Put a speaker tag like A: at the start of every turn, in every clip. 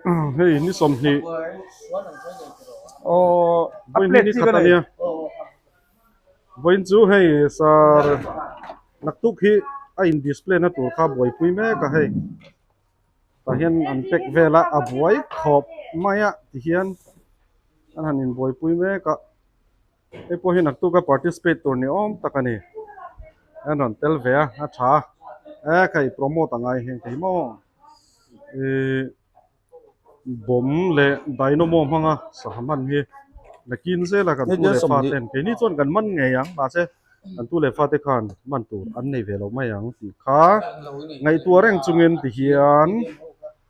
A: Hei ni 20 vawiin hi ni khat a nia vawiin chu hei sar naktuk hi a in display na tur kha buaipui mek a hei tah hian an pack vel a a buai khawp mai a tihian an han inbuaipui mek a hei pawh hi naktuk a participate tur ni awm tak a ni an rawn tel ve a a tha a e khai promote a ngai heng thei maw. Ihh bawm leh dynamo hmanga sangha hman hi nakin zela kan tu leh fa ten keini chuan kan man ngei ang mahse kan tu leh fate khan man tur an nei ve lo mai ang tih kha ngaihtuah reng chungin ti hian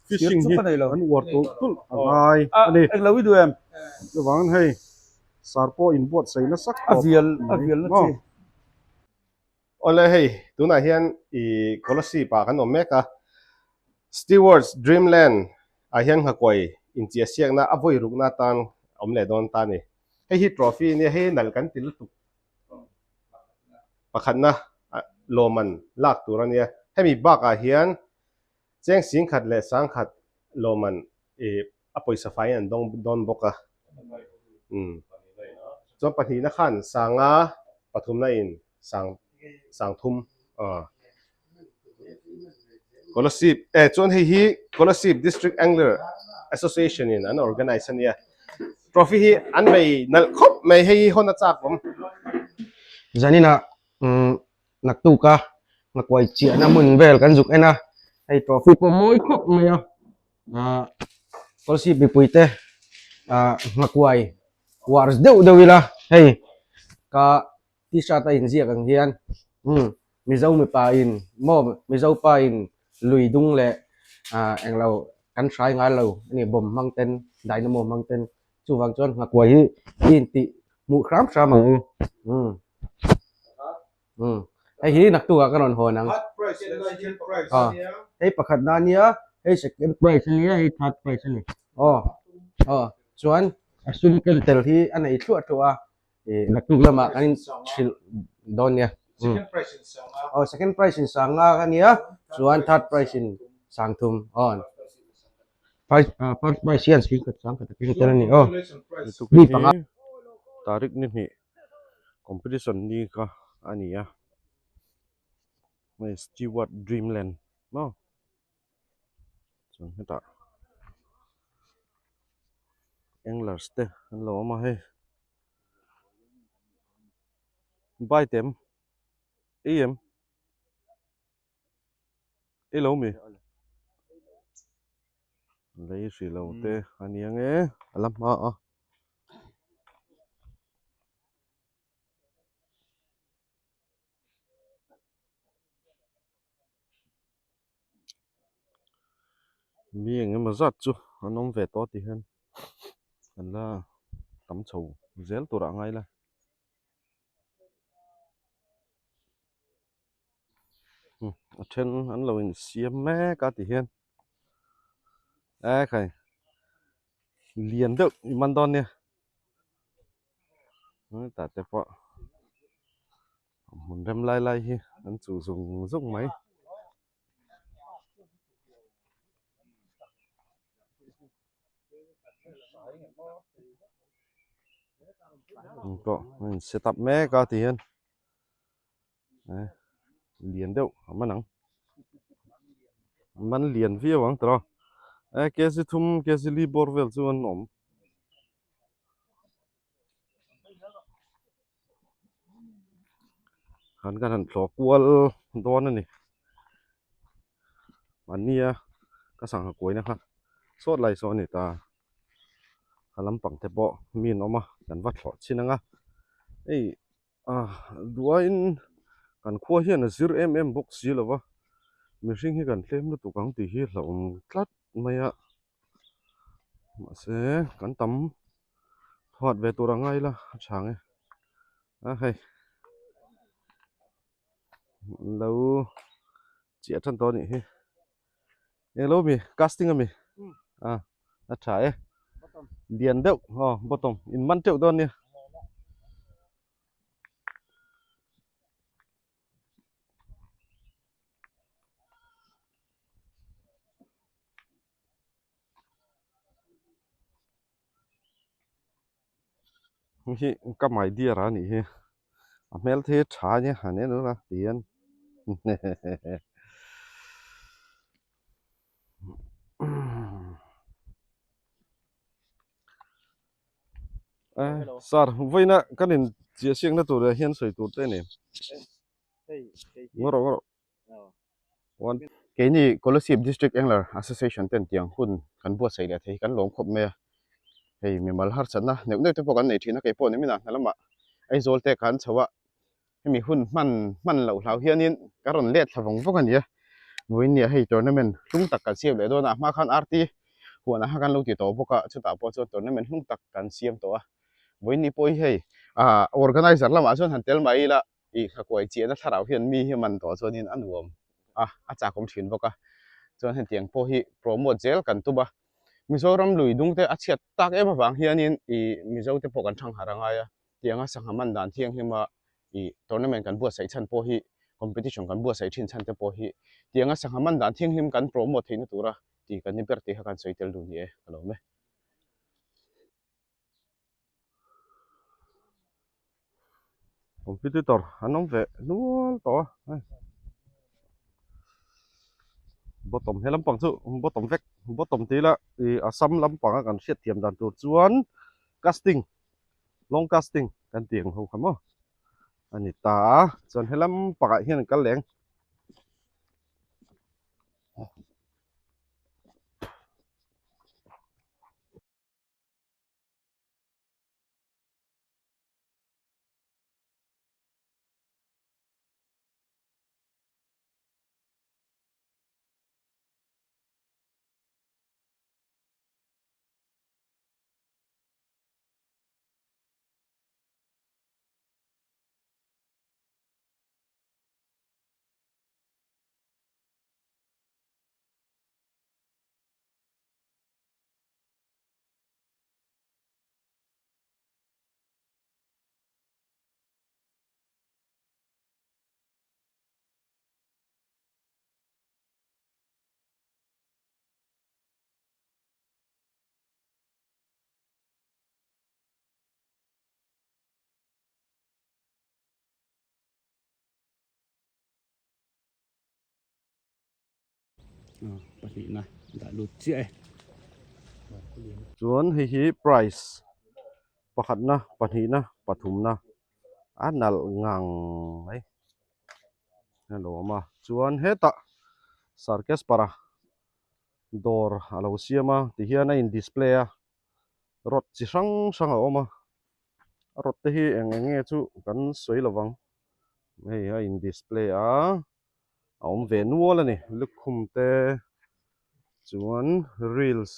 A: fishing hi an uar tulh tulh a ngai a ni chuvangin hei sar pawh inbuatsaih nasa khawp mai maw.
B: Awle hei, tunah hian i Kolasib ah kan awm mek a, Stewards Dreamland ah hian nghakuai inchiahsiakna a vawi rukna atan awm leh dawn ta a ni. Hei hi trophy nia, hei hi nalh kan ti lutuk pakhatna lawmman lak tur a nia. Hemi bakah hian cheng singkhat leh sangkhat lawmman i a pawisa faiin an dawng dawn bawk a umm chuan pahnihna khan sanga pathumna in sang sang thum aw Kolasib eh chuan hei hi Kolasib District Angler Association in an organize a nia trophy hi an bei nalh khawp mai hei hi hawn a chak awm.
C: Zanin ah umm naktuk a nghakuai chiahna hmun vel kan zuk en a hei trophy pawh mawi khawp mai a. Ahh Kawlsip mipui te ahh nghakuai uar deuh deuh ila hei ka t-shirt a inziak ang hian umm Mizo mipa in maw Mizo pa in lui dung leh ahh englo kan hrai ngai lo a ni bomb hmang ten dynamo hmang ten chuvang chuan nghakuai hi i intih hmuh hram hram ang u umm. Umm hei hi naktuk ah ka rawn hawn ang. Aw hei pakhat na ania hei second prize ania hei third prize ani aw aw chuan a sum ken tel hi a nei thluah thluah a ih naktuk lamah kan in hrilh dawn nia umm aw second prize in sanga ka nia chuan third prize in sang thum aw first first prize hian singkhat sangkhat a keng tel ani aw mi panga.
A: Tarik ni hnih. Competition ni kha a ni a hei Stewart Dreamland maw chuan hetah anglers te an lo awm a hei bike em ei em ei lo mi lei hrih lo te a ni ang e a la hma a. Mi eng emaw zat chu an awm ve tawh tih hian an la tam chho zel tur ah a ngai la. A then an lo insiam mek a ti hian e khai lian deuh i man dawn nia hetah te pawh hmun rem lai lai hi an chuh zung zung mai. Pawh a in set up mek a ti hian. Lian deuh a man ang a man lian viau ang tawh a e kg thum kg li bawr vel chu an awm khan kan han thlawh kual dawn a ni mahnia ka sangha kuaina kha sawt lai saw a ni ta a lampang te pawh mi an awm a kan va thlawh chin ang a hei. Ah duaiin kan khua hian a zir em em bawk si lo va mihring hi kan tlem lutuk ang tih hi hlauhawm tlat mai a mahse kan tam huat ve tur a ngai la a chhang e a hei an lo chiah tan tawh a nih hi englo mi casting ami ah a tha e lian deuh aw bottom in man teuh dawn nia. Hei hi ka my dear a nih hi a hmel the tha nia han en ula ti hian Sir vawiina kan in chiah siakna tur ah hian sawi tur te a ni ngaw rawh ngaw rawh. One.
D: Keini Kolasib District Angler Association ten tiang hun kan buatsaih leh thei hi kan lawm khawp mai a, hei mimal harsatna neuh neuh te pawh kan nei thin a, kei pawh nimin ah hna lamah Aizawl te kan chho a, hemi hun hman hman loh hlau hianin ka rawn let thla vawng vawng a ni a, vawiin hei tournament hlung tak kan siam leh dawn a, a hma khan RT huanah khan kan lo ti tawh bawk a, chutah pawh chuan tournament hlung tak kan siam tawh a, vawiin ni pawh hi hei ah organizer lamah chuan han tel mai ila I khakuai chiahna thlarau hian mi hi man tawh chuanin a nuam a, a chakawm thin bawk a. Chuan hetiang pawh hi promote zel kan tum a. Mizoram lui dung te a chhiat tak em avang hianin i Mizo te pawh kan thang harh a ngai a. Tianga sangha man dan thianghlima i tournament kan buatsaih chhan pawh hi competition kan buatsaih thin chhan te pawh hi tianga sangha man dan thianghlim kan promote theihna tura ti kan ni ber tih kha kan sawi tel duh ni e ka lawm e.
A: Competitor an awm ve nual tawh a hei bottom he lampang chu bottom vek bottom tih ila ih Assam lampanga kan hriat thiam dan tur chuan casting long casting kan tih ang ho kha maw a ni ta a chuan he lampangah hian an kal leng.
E: Pahnihna dah lut chiah e.
A: Chuan hei hi prize pakhatna pahnihna pathumna a nalh ngang mai a lo awm a chuan hetah Sarkespara dawr a lo siam a tihian a in display a rod chi hrang hrang a awm a a rod te hi eng eng nge chu kan sawi lovang hei a in display a. a awm ve nual a ni lukhum te chuan reels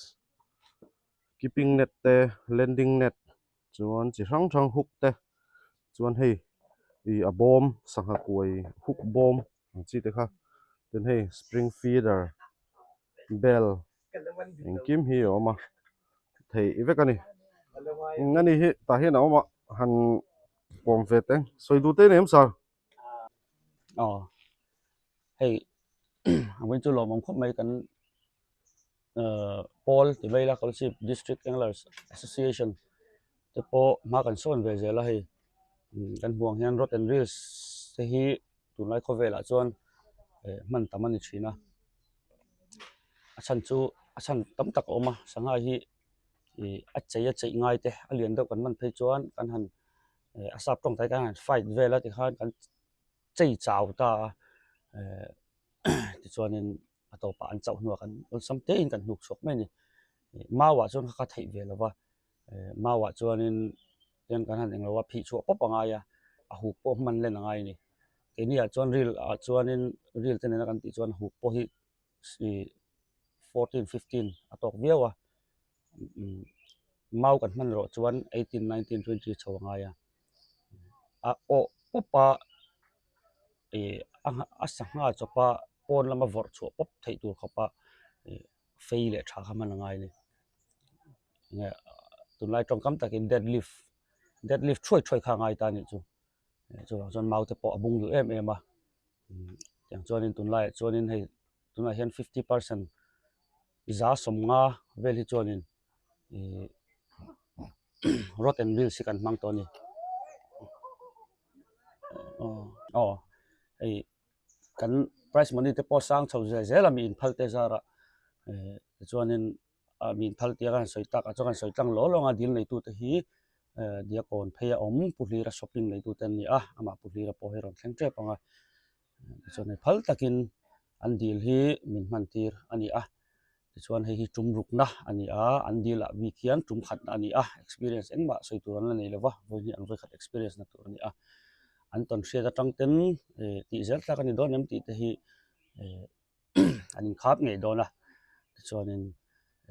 A: keeping net te landing net chuan chi hrang hrang hook te chuan hei ih a bawm sangha kuai hook bawm ang chi te kha tin hei spring feeder bell engkim hi a awm a theih vek a ni eng a ni hi tah hian a awm a han kawm ve teng sawi duh te a ni em sir.
E: Aw hei a vawiin chu lawmawm khawp mai kan ahh pawl ti mai ila Kolasib District Anglers Association te pawh hma kan sawn ve zel a hei kan hmuh ang hian rod and reels te hi tunlai khawvelah chuan eh hman tam a ni thin a a chhan chu a chhan tam tak a awm a sangha hi ih a chei a cheih ngai te a lian deuh kan hman phei chuan kan han. eh a sap tawng tai khan an fight vel a tikhan kan chei chau ta a eh tichuanin a tawpah an chauh hnuah kan awlsam te in kan hnuk chhuak mai a ni mau ah chuan ka theih ve lo va eh mau ah chuanin hian kan han englo a phih chhuah pawp a ngai a a huk pawh hman len a ngai a ni keini ah chuan ril ah chuanin ril te nena kan tih chuan huk pawh hi ih 14 15 a tawk viau a mau kan hman erawh chuan 18 19 20 chho a ngai a a awh pawp a ih a sangha chawp a pawn lama vawrh chhuah pawp theih tur khawp a ih fei leh tha kha hman a ngai a ni enge tunlai tawngkam takin dead lift dead lift thuai thuai kha a ngai ta a nih chu chuvang chuan mau te pawh a bung duh em em a. Tiang chuanin tunlaiah chuanin hei tunah hian 50 percent za 50 vel hi chuanin ih. Rod and reels hi kan hmang tawh a ni. Aw hei kan prize money te pawh sang chho zel zel a mi inphal te zarah eh tichuanin ah mi inphal tia ka han sawi tak ah chuan ka han sawi tlang law lawng a dil neitute hi eh Diakawn phei a awm Pu Hlira shopping neitute an ni a amah Pu Hlira pawh hi a rawn thleng tep ang a tichuan hei phal takin an dil hi min hman tir a ni a. Tichuan hei hi tum rukna a ni a, an dil ah bik hian tum khatna a ni a, experience engmah sawi tur an la nei lova, vawi hnih an vawi khat experience na tur a ni a. An tawn hriat atang ten eh tih zel tlak a ni dawn em tih te hi eh an inkhap ngei dawn a, tichuanin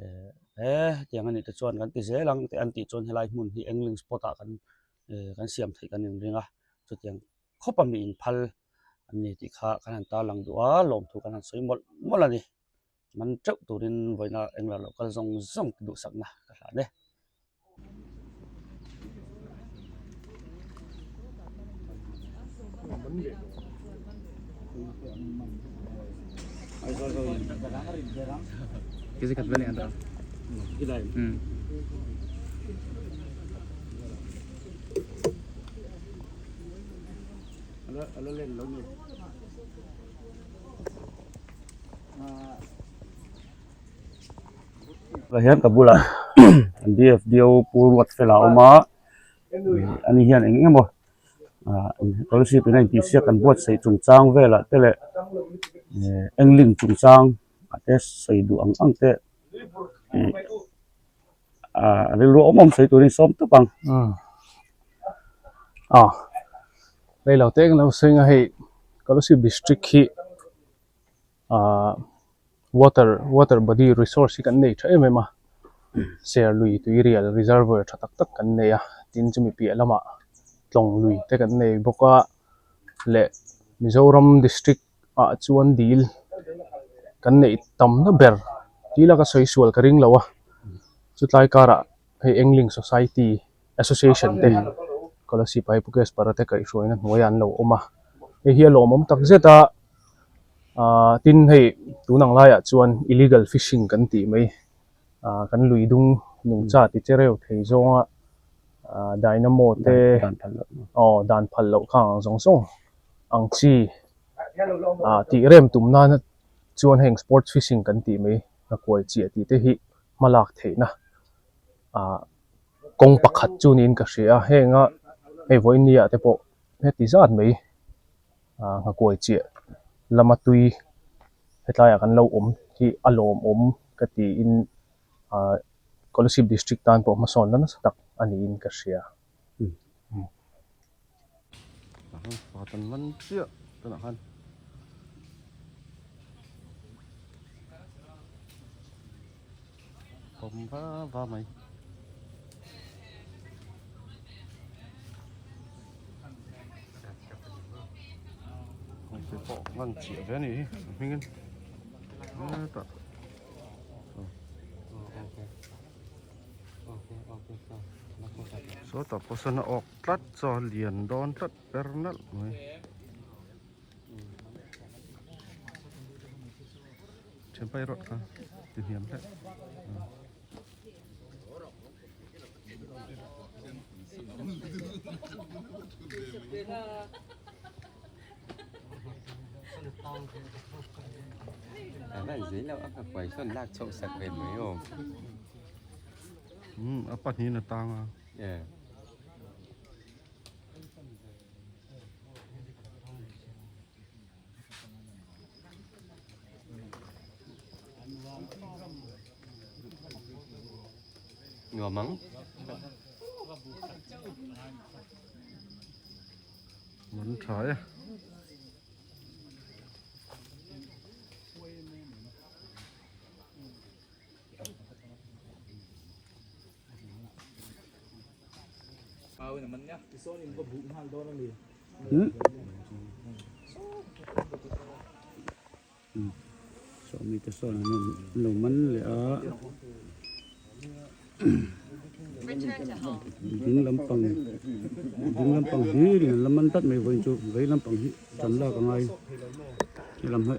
E: eh he hetiang a nih te chuan kan ti zel ang tih an tih chuan helai hmun hi angling spot ah kan eh kan siam theih kan inring a, chutiang khawp a mi inphal an ni tih kha kan han tarlang duh a, lawmthu kan han sawi mawlh mawlh a ni. Man teuh turin vawiina englo lo kal zawng zawng duhsakna ka hlan e. Tah hian ka bulah an D_F_D_O pu ruat fel a awm a ani hian eng eng emaw ah scholarship in a intihsiak an buatsaih chungchang velah te leh eh engling chungchang ah te sawi duh ang ang te ih ah rilru awm awm sawi turin sawm tawp ang.
F: Ah rei lo te englo sawi ang a hei scholarship district hi. Ahh water water body resource hi kan nei tha em em a serlui tuirial reservoir tha tak tak kan nei a tin chumi piah lamah tlawng lui te kan nei bawk a leh Mizoram district ah chuan dil kan neih tamna ber dil a ka sawi sual ka ring lo a chutlai karah hei Engling society association te Kolasib ai Pukesh Para te kaihhruaina hnuaiah an lo awm a hei hi a lawmawm tak zet a ahh tin hei tun ang laiah chuan illegal fishing kan tih mai ahh kan lui dung nungcha ti che reuh thei zawnga ahh dynamo te aw dan phal loh khang ang zawng zawng ang chi ah tih rem tum nana chuan heng sports fishing kan tih mai a kuai chiah tih te hi hma lak theihna ah kawng pakhat chu niin ka hria a heng a hei vawiin ni ah te pawh heti zat mai ah nghakuai chiah lama tui hetlai ah kan lo awm hi a lawmawm ka tiin ah Kolasib district tan pawh hmasawn na nasa tak a niin ka hria.
B: Pawm va va mai. Hei pawh ngan chiah ve a nih hi a hmingin hetah sawtah pawh sawn a awk tlat chaw lian dawn tlat per nalh mai. Thianpa erawh kha ti hniam hlek. A pahnihin a tang a.
G: Nuam ang.
A: Man tha e.
E: Sawmi te sawn an lo man leh a ding lampang ding lampang hlir in an la man tlat mai vawiin chu vei lampang hi tan lak a ngai helam hi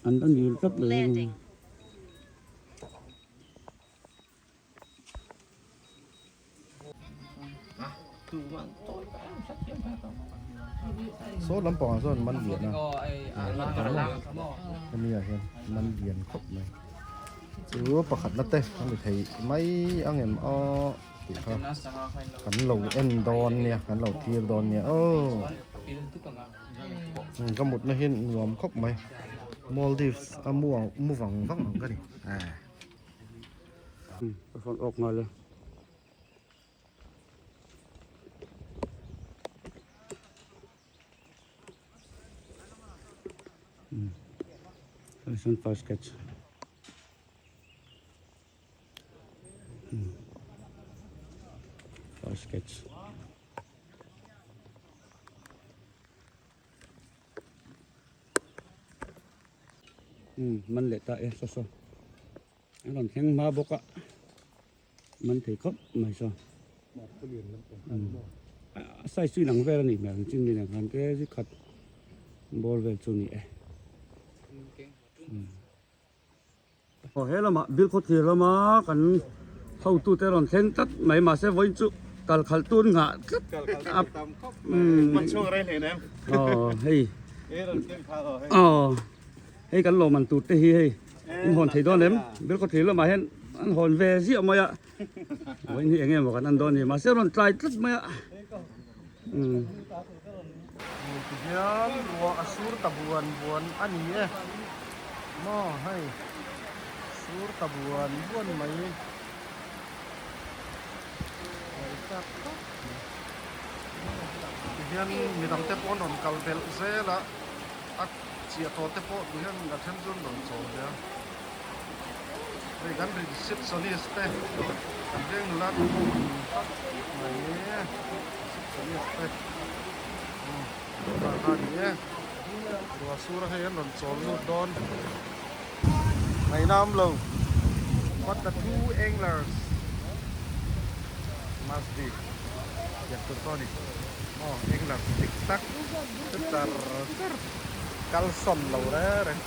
E: an la ngil tlat mai.
A: Saw lampangah sawn man lian a hemi ah hian man lian khawp mai chu pakhat na te a ni thei mai ang em aw tih kha kan lo en dawn nia kan lo thlir dawn nia aw ka mutna hi nuam khawp mai Maldives a mu ang mu vang vang ang ka ni.
E: Ka phone off nghal e. This one first catch. First catch. Man leh ta e saw saw a rawn thleng hma bawk a man thei khawp mai saw a size chu inang vel a nih hmel ang chin mi nen khan te zet khat bawr vel chu a ni e. Aw he lamah Bilkhawthlir lama kan hotute rawn thleng tlat mai mahse vawiin chu kal khalh tun nghah tlat a aw hei aw hei kan lawm an tur te hi hei in hawn thei dawn em Bilkhawthlir lamah hian an hawn ve ziah mai a vawiin hi eng nge maw kan en dawn ni mahse rawn tlai tlat mai a.
A: Tihian ruah a sur ta buan buan a ni e maw hei sur ta buan buan mai ngaihthlak khawp mai tihian midang te pawh an rawn kal belh zel a a chiah tawh te pawh tihian a then chu an rawn chawl ve a hei kan receptionist te kan veng nula te pawh an tak mai receptionist te kha kha a ni e ruah sur a hei an rawn chawl lut dawn ngaihna awm lo what the two anglers must be tiang tur pawh a ni aw anglers dik tak char char. Kal sawn lo reng reng.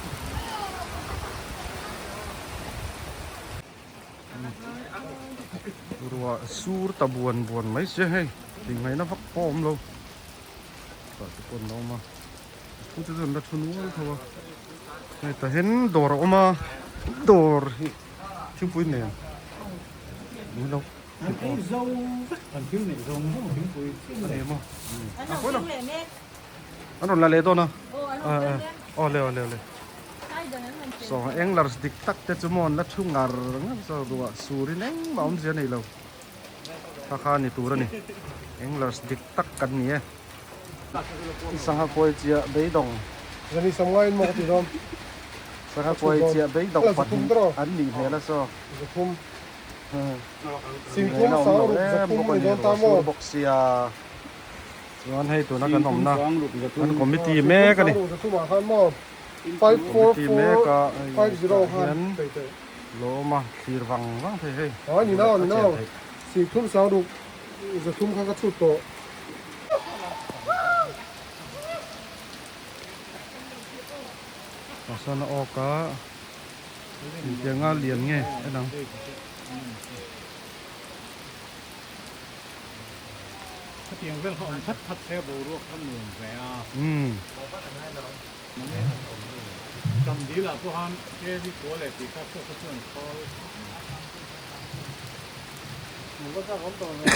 A: Ruah sur ta buan buan mai sia hei tih ngaihna vak pawh a awm lo tah te pawh an lo awm a thu te chu an la thu nual tho a hei tah hian dawr a awm a dawr hi thingpui nen ni lo a ni maw a pawi lo. An rawn la leh dawn a. Awle awle awle. Saw anglers dik tak te chu maw an la thu ngar ngar saw ruah surin engmah awmzia a nei lo. Kha kha a ni tur a ni. Anglers dik tak kan ni e. Sangha kuai chiah beidawng.
H: Zani sam ngaiin maw ka ti dawn.
A: Sangha kuai chiah beidawng pahnih an nih hmel a saw.
H: Zathum. Singthum sang ruk zathum a ni dawn ta maw.
A: Bawk sia. Chuan hei tuna kan awmna kan committee mek a ni. Committee mek a hei tah hian lawm a thlir vang vang thei hei. A chen theih. Pasal a awk a engtianga lian nge en ang.
I: Khatiang vel kha awm khat khat se boruak kha nuam ve a. Tam dil ah pawh khan KV kua leh tih kha pawh kha chuan khawl khawp mai.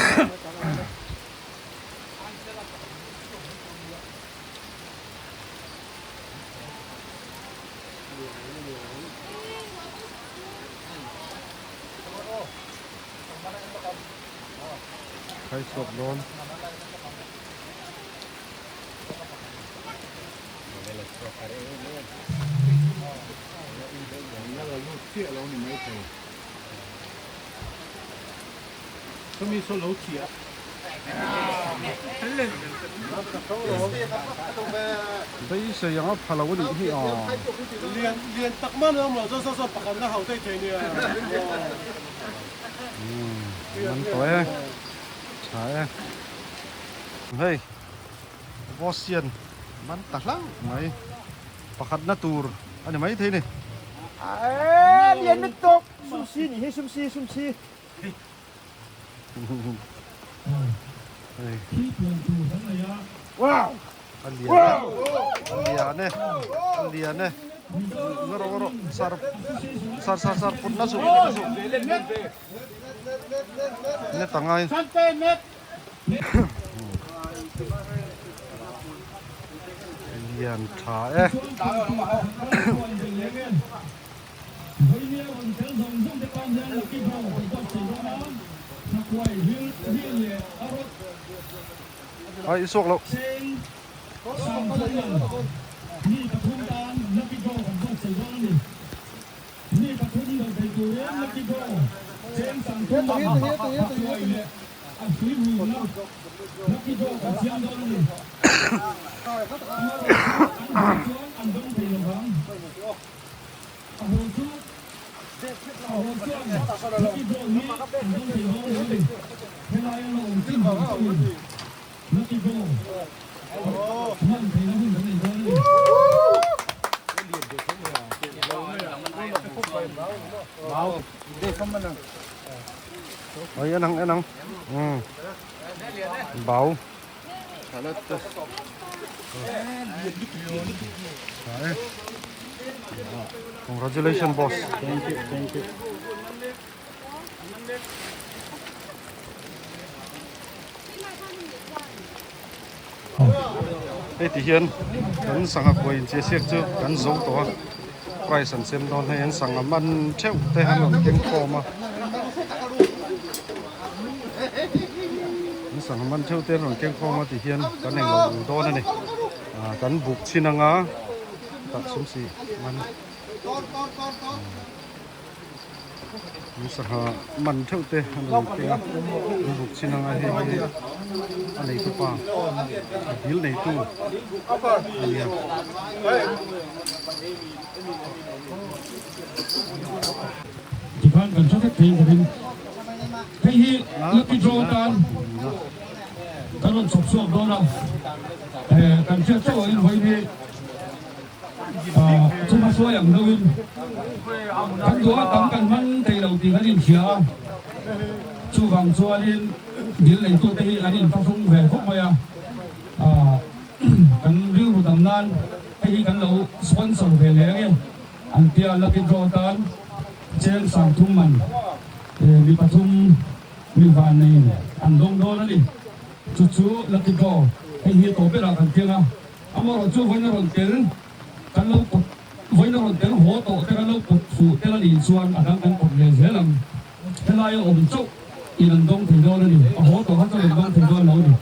A: Khai chhuak dawn. Beisei anga pha lo a nih hi a. Umm an tawh e tha e hei boss hian man ta hlauh mai pakhat na tur a ni maithei ni.
C: Aaa lian lutuk sumsi nih hi sumsi sumsi.
A: Hei a lian e a lian e a lian e ngaw rawh ngaw rawh sar sar sar sar put na suh put na suh net a ngai. Lian tha e. Ai i suak loh. Ai en ang en ang umm bau Congratulations boss.
I: Thank you, thank you.
A: Hei ti hian kan sangha kuai inchhe siak chu kan zo tawh a prize an sem dawn hei an sangha man theuh te an rawn keng khawm a an sangha man theuh te an rawn keng khawm a ti hian kan englo ul dawn a ni ah kan buk chhin anga tah sum si man An sangha man theuh te an rawn keng a an buk chin anga hei hi a neitu pa a dil neitu a nia.
J: Tikhan kan hre vek thei lovin hei hi lucky draw tan kan rawn chhawp chhuak dawn a, kan hriat chauh angin vawiin hi Chuma hruai ang deuhin kan duh a tam kan hman thei lo tih kan inhria a, chuvang chuanin dil neitute hi an inthlahrung ve khawp mai a, kan rilru dam nan hei hi kan lo sponsor ve leh ange an tia lucky draw tan cheng 30 man mi pathum mi vanneiin an dawng dawn a ni, chu chu lucky draw hei hi tawh berah kan keng a. Amaherawh chu vawiin a rawn tel kan lo pawt vawiin a rawn tel haw tawh te kan lo pawt fuh tel a nih chuan a dang kan pawt leh zel ang. Helai a awm chauh in an dawng thei dawn a ni. A haw tawh kha chuan an dawng thei dawn lo a ni.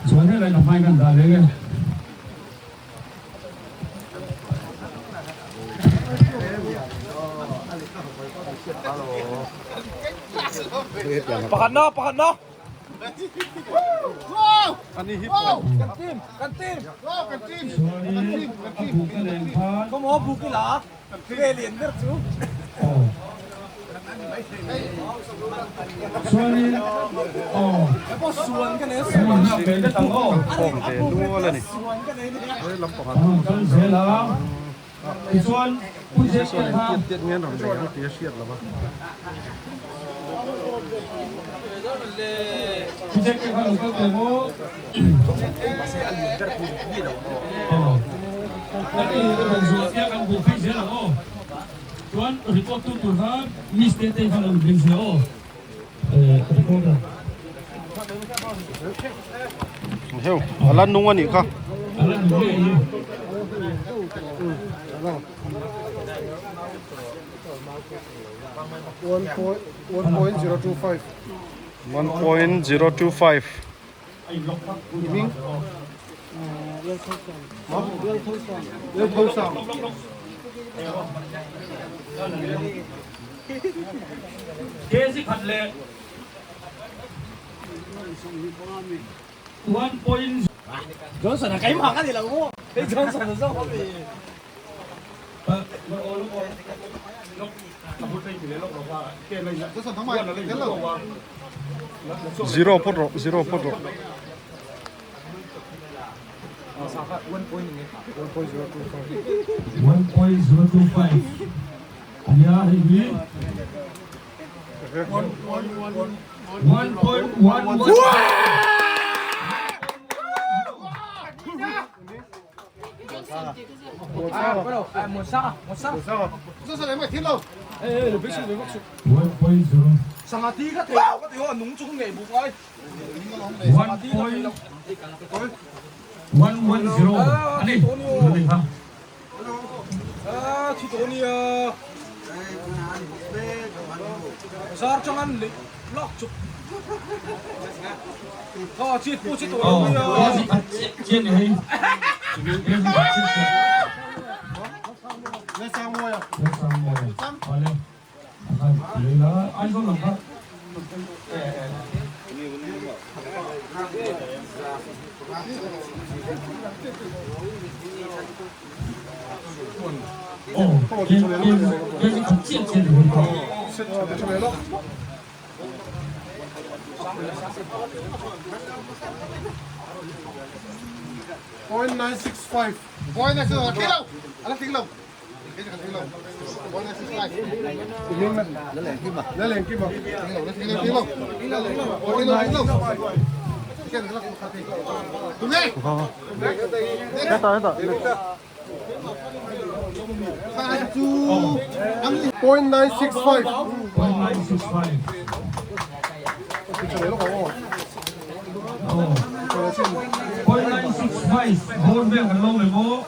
J: Chuan helai ka hmai kan dah leng e.
G: Pakhatna pakhatna.
A: Heu a la nung a nih kha. 1.025
J: Kg khat leh 1 point
G: Johnson a keimah ka ni lo maw? Hei Johnson a zawk a mi.
A: Zero phawt rawh zero phawt rawh.
J: 1.025 ania hei hi 1.11. 1.0 1.110 a ni a ni kha.
H: Point 965. Point 965. Ala tling lo. Point 965.
J: Point 965. Point 965. Bawr vel kan lo mai maw?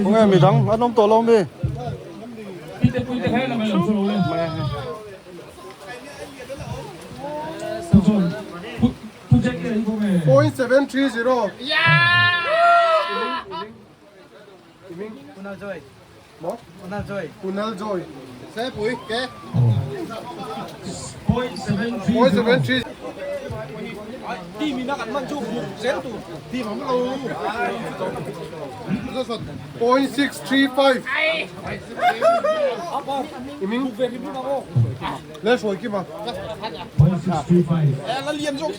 A: Khawnge midang an awm tawh lo mi?
H: Point 730.
G: Kunal Joy.
H: Maw?
G: Kunal Joy.
H: Kunal Joy. Sepui ke.
J: Point 730.
H: Point 73.
G: Team ina kan man chu buk zel tur.
H: Team am lo. Point 635. Iming. Le soi kim à?
J: Point 635.
H: La lian zawk.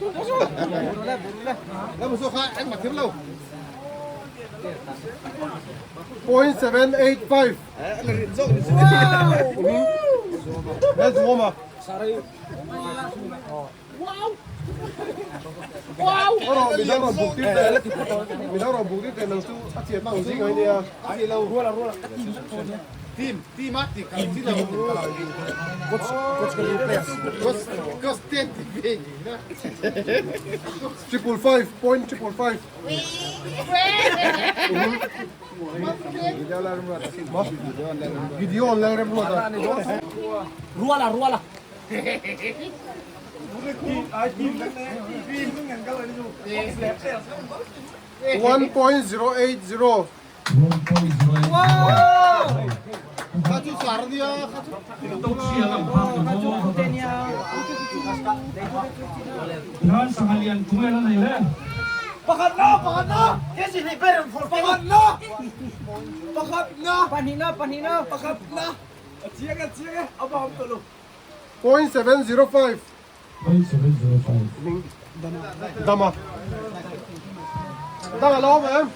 H: La mu so kha anh ma thim lo. Point 785. Le zuo ma. Wow! Midang rawn buk tir teh, midang rawn buk tir teh nang chu a chiat na ang zing ai nia. Team, team a ti kal chi lo. Coach, coach ka new players. Coach, coach ten ti ve ni na. 555 point 555. Gideon Lalremruata.
G: Ruala ruala.
H: 1.080.
J: 1.080.
H: Kha chu sar nia kha chu.
J: Nan sangalian tunge la nei le.
G: Pakhat na pakhat na. Pakhat na. Pakhat na. Pahnih na pahnih na pakhat na. A chiang e a chiang e a bang tawh lo.
H: 0.705.
J: 0.705.
H: Dama. Dama lo awm em?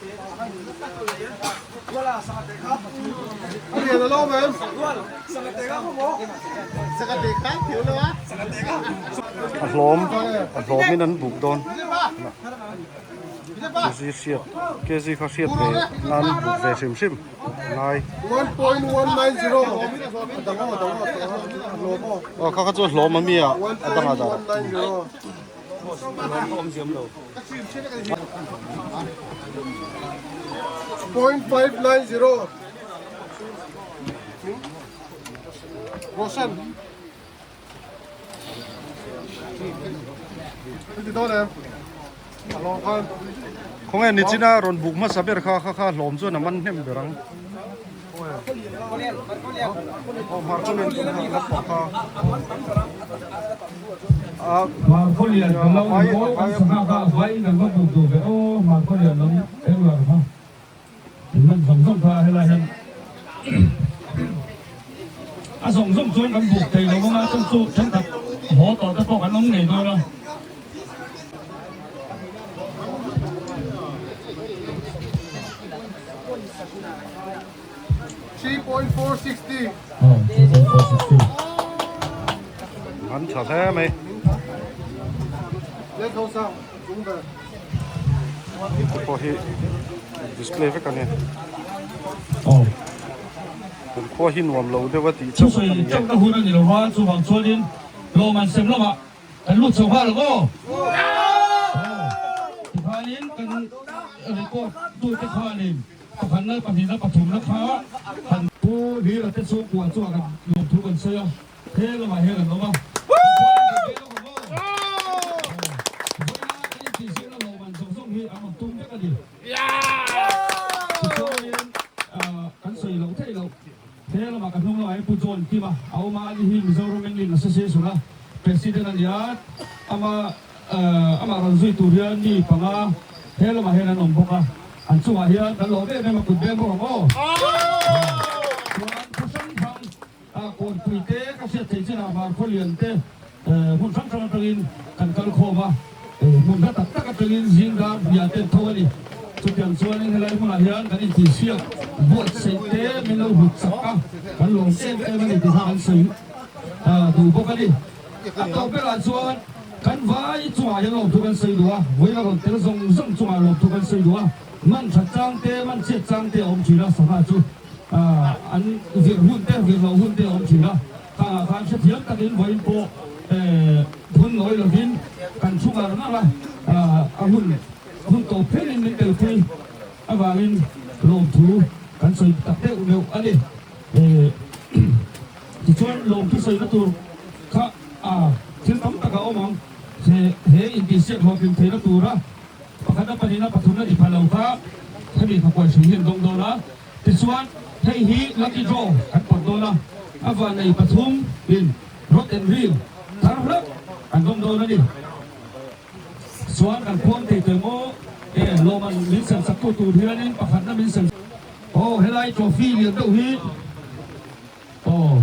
H: Lian a lo awm em?
A: A hlawm a hlawmin an buk dawn. Kg hriat kg kha hriat ve nan buk ve hrim hrim. Ngai.
H: 1.190.
A: Aw kha kha chu a hlawm a mi a a dangah dah.
H: 1.590. Roshan.
A: Khawnge nichina rawn buk hmasa ber kha kha kha hlawm chuan a man hnem ber ang. Aw hmar chu nen tum hmar pawh kha.
J: Hmarkhawlian kan lo ni maw kan sangha kha a vaiin kan va buk duh ve aw Hmarkhawlian lam englar kha in man zawng zawng kha helai hian a zawng zawng chuan kan buk thei lo anga chu chu thenkhat haw tawh te pawh kan awm ngei dawn a.
H: 3.460.
J: Aw, 3.460.
A: An tha hle mai. Hei pawh hi display vek a ni.
J: Aw.
A: Kan khua hi nuam lo deuh a tih chauh a ni e.
J: Thusawi chauhna hun a ni lo va, chuvang chuanin lawm an sem lamah kan lut chho nghal ang aw. Aw, tikhanin kan record tute khanin pakhatna, pahnihna, pathumna kha han Pu Lira te chhungkua chuan kan lawmthu kan sawi a. He lamah hian an awm a, tichuan kan be lawk ang aw. Vawiina kan intihzirna lawmman zawng zawng hi an rawn tum vek a ni. Tichuanin kan sawi loh theih loh, he lamah ka hnung lamah hian Pu John Kima a awm a, ani hi Mizoram Angling Association a President a ni a, ama amah rawn zui tur hian mi panga he lamah hian an awm bawk a, an chungah hian kan lawm em em a, kut beng bawk ang aw. Chuan khaw hrang hrang A kawnpui te ka hriat theih chinah Varkhaw lian te hmun hrang hrang atangin kan kal khawm a, hmun hla tak tak atangin zing dar hniah te an tho a ni. Chutiang chuanin helai hmunah hian kan intihsiak buatsaih te min lo hlut chak a, kan lawm em em a ni tih kha kan sawi duh bawk a ni. A tawp berah chuan kan vai chungah hian lawmthu kan sawi duh a, vawiin a rawn tel zawng zawng chungah lawmthu kan sawi duh a, man that chang te, man chhiat chang te a awm thin a, sangha chu. An vir hun te, vir loh hun te a awm thin a, khangah khan hrethiam takin vawiin pawh phun nawi lovin kan thu ngar ngar a, a hun hun tawp thlengin min telpui avangin lawmthu kan sawi tak deuh deuh a ni. Tichuan lawmthu sawina tur kha thil tam tak a awm ang, he intihsiak hlawhtling theihna tura Pakhatna, pahnihna, pathumna ti phal lo kha hemi khakuai hrui hi an dawng dawn a, tichuan hei hi lucky draw kan pawt dawn a, a vannei pathum in rod and reel thar hlauh an dawng dawn a ni. Chuan kan phuang thei tawh emaw e lawmman min sem sak tu tur hianin pakhatna min sem aw helai trophy lian deuh hi aw.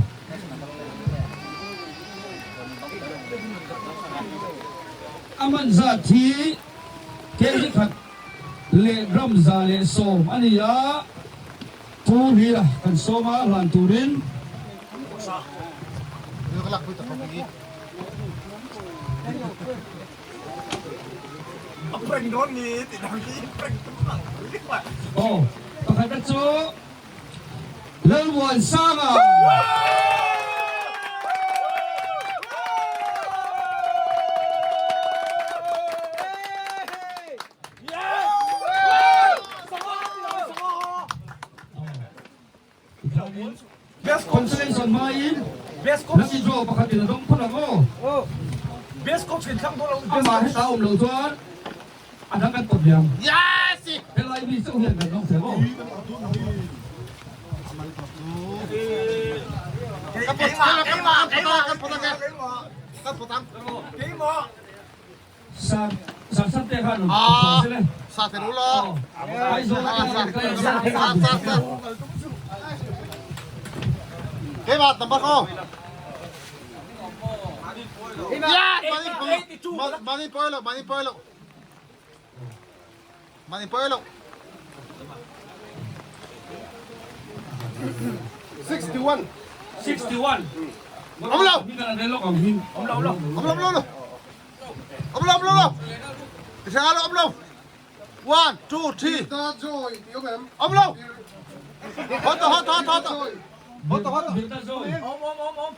J: A man zat hi kg khat leh gram 110 a ni a, Pu Hlira kan sawm a hlan turin. Aw, pakhatna chu Lalmuansanga. Consolation hmain lucky draw pakhatin a dawng phawt ang aw. Amah heta awm loh chuan A dang kan pawt liam. Helai mi chauh hian kan dawng thei maw? Sa sa te khan se le. Aizawl atanga rawn
H: Mani pawilo lo. 61.
J: 61.
H: Awm lo.
J: Awm lo awm lo.
H: Awm lo awm lo. Awm lo awm lo. Hria lo awm lo. 1 2 3. Awm lo. Hot hot hot hot. Hot hot.
G: Awm awm awm awm.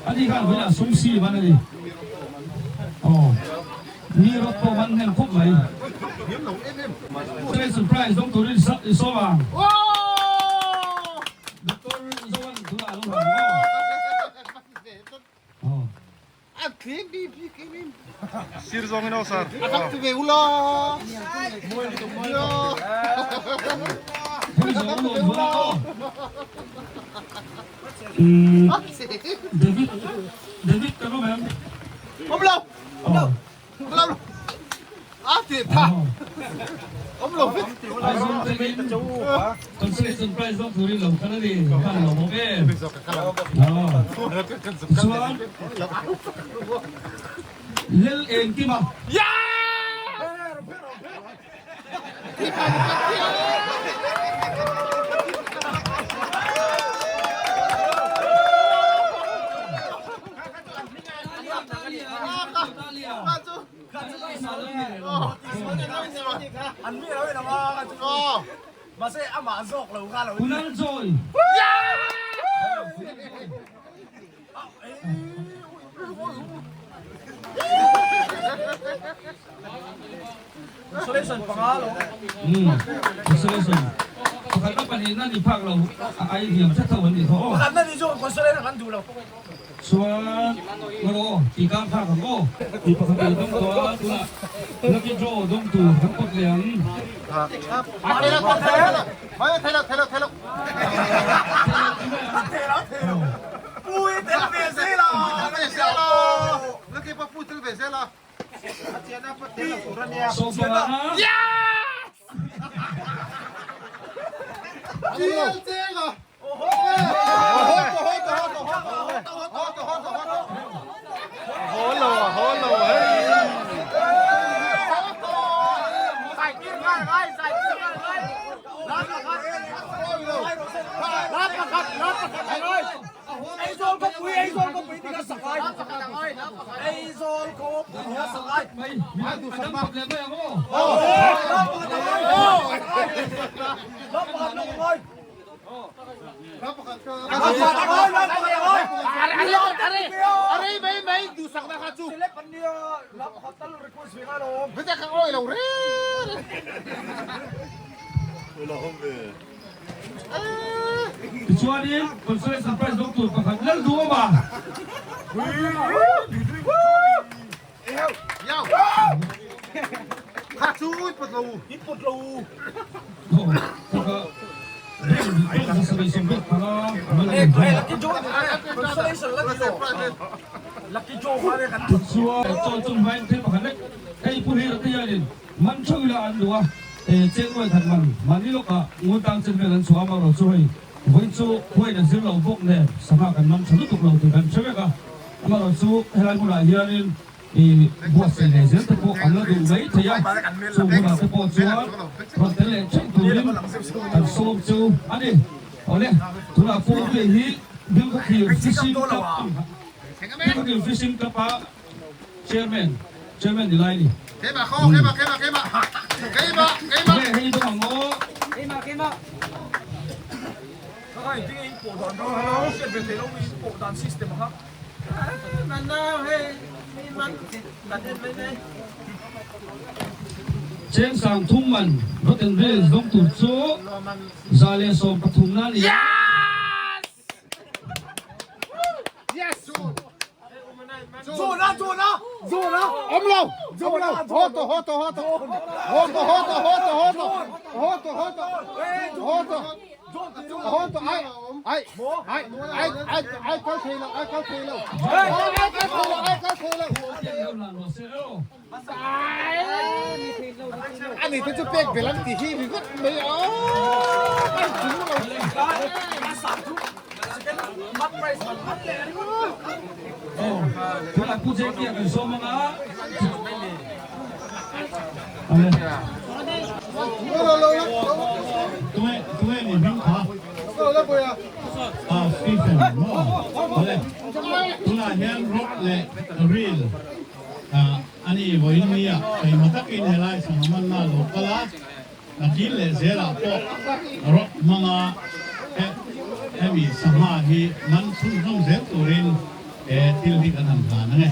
J: Ani khan vawiinah sum si ban a ni. Aw. Mi rawt pawh man hnem khawp mai. Consolation prize dawng turin i sawm ang. Doctor Zoan tunah a lo hlan maw?
A: Sir zawngin aw sir.
J: David David kan awm em?
H: Awm lo.
J: Awm lo.
H: Awm lo. A ti tha. Awm lo vek.
J: Aizawl tangin consolation prize dawng turin lo kal a ni. Hman lo bawk em? Tichuan Lel Engkima. Kunal Joy.
G: Consolation panga lo.
J: Consolation. Pakhatna pahnihna ni phak lo a ai hniam tlat ho an nih kha aw.
G: Pakhatna ni chu consolation kan duh lo.
J: Chuan ngaw aw tih kang phak ang aw. Tih pakhat in dawng tawh a tunah lucky draw dawng tur kan pawt leh ang. Sawmpanga. Tichuanin consolation prize dawng tur pakhat lal duh awm a. Hei pu Hira te hianin man theuh ila an duh a, cheng nuai khat man mahni lawkah ngun tang chen vel an chhuah a, amaherawhchu hei vawiin chu khuain a zir lo bawk nen sangha kan man tha lutuk lo tih kan hre vek a, amaherawhchu helai hmunah hianin I buatsaih leh zel te pawh an la duh mai thei a, chung hunah te pawh chuan rawn tel leh theih turin kan sawm chu a ni. Awle, tunah pawh hei hi Bilkhawthlir Fishing Club Bilkhawthlir Fishing Club a Chairman, Chairman ni lai a ni. Awle, hei dawng ang aw. Cheng sang thum man Rotten Reels dawng tur chu 113 na ni a. Tunah Pu Jackie-a kan sawm ang a.
I: Tunge ni hming kha? Ah Stephen maw? Awle, tunah hian Rock leh Reel ah a ni vawiin nia keimah takin helai sangha manna lo kal a, a kil leh zelah pawh Rock hmanga hemi sangha hi man chhunzawm zel turin he thil hi kan han hlan ang e.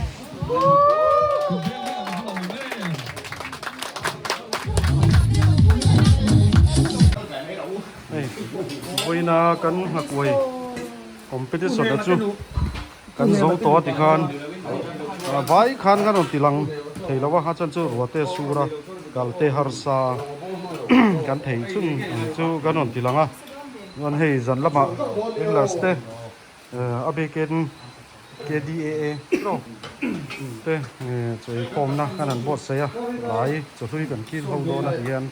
A: Vawiina kan nghakuai competition a chu kan zo tawh a tikhan vai khan kan rawn ti lang thei lo a a chuan chu ruahte sur a kal te harsa kan thei chhun ang chu kan rawn ti lang a chuan hei zan lamah anglers te A bikin KDAA te chawi khawmna kan han buatsaih a, tlai chawhlui kan kil ho dawn a ti hian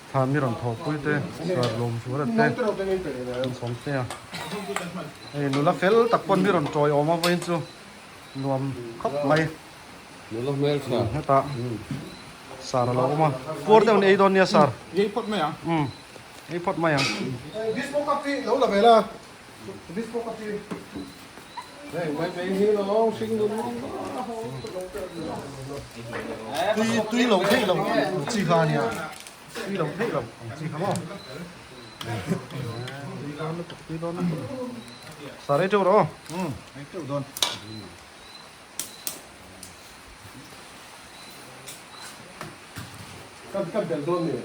A: thla mi rawn thawhpui te sar lawm zuala te an sawm te a, hei nula fel tak pawn mi rawn tawi awm a vawiin chu nuam khawp mai hetah sar a lo awm a, puar deuh ni ei dawn nia sar. Ei phawt mai ang.
H: Dispo cup hi lo la ve la. Dispo cup hi. Hei mai mai hi lo hring dun
A: Tui tui lo theih lo ang chi kha ania. Tui lo theih lo ang chi kha maw. Tui dawn lutuk tui dawn lutuk. Sar ei teuh rawh aw.
H: Umm ei teuh dawn. Kan kan belh dawn ni.